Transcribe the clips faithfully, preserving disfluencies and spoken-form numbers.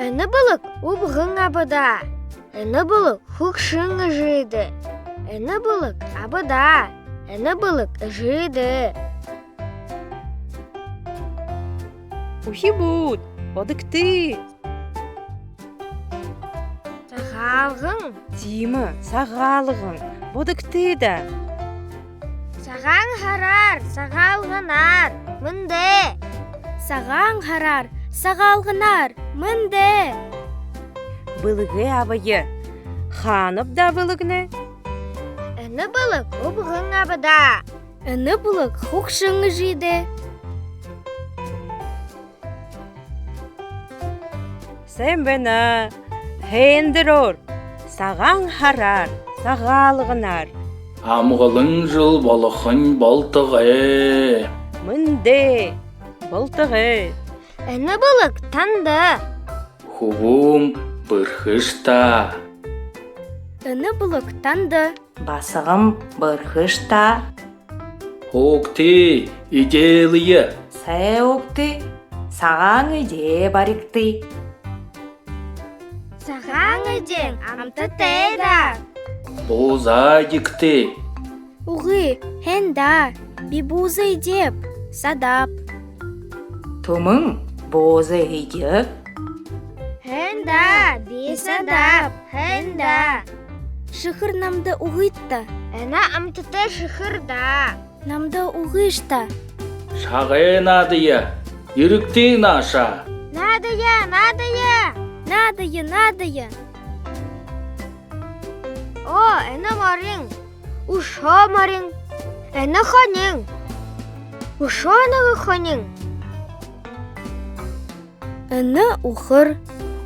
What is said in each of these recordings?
Энэ бэлэг үбгэн абадаа. Энэ бэлэг хүгшэн эжыдээ. Энэ бэлэг абадаа. Энэ бэлэг эжыдээ. Үхибүүд, бодогты. Сагаалган. Тиимэ, Сагаалган. Бодогты даа. Сагаан һараар, Сагаалганаар, мэндэ. Сагаан һараар, Сагаалганаар, мэндэ. Бэлэгээ абая. Хаанаб даа бэлэгнай? Энэ бэлэг үбгэн абадаа. Энэ бэлэг хүгшэн эжыдээ. Сайн байна. Һайндэрөөр. Сагаан һараар, Сагаалганаар. Амгалан жэл болохонь болтогой. Мэндэ. Болтогой. Энэ бэлэг танда. Хүбүүм, бэрхэш даа. Энэ бэлэг танда. Басагам, бэрхэш даа. Һуугты, эдеэлэе. Сай һуугты, сагаан эдеэ баригты. Сагаан эдеэн амтатай даа. Буузаа эдигты. Үгы, һайн даа, би бууза эдеэб, садааб. Түмэн, бууза эдеэ. Һайн даа, би садааб, һайн даа. Шэхэр намда үгыт даа. Энэ амтатай шэхэр даа. Намда үгыш даа. Шагай наадая, ерэгты нааша. Наадая, наадая. Наадая, наадая. Оо, энэ морин. Үшөө морин. Энэ хонин. Үшөө нэгэ хонин. Энэ үхэр.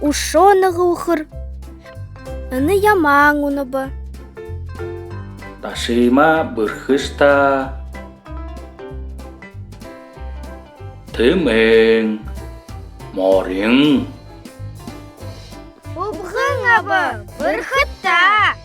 Үшөө нэгэ үхэр. Энэ ямаан үнэбэ. Дашима, бэрхэш даа. Тэмээн. Морин. Үбгэн аба, бэрхэт даа.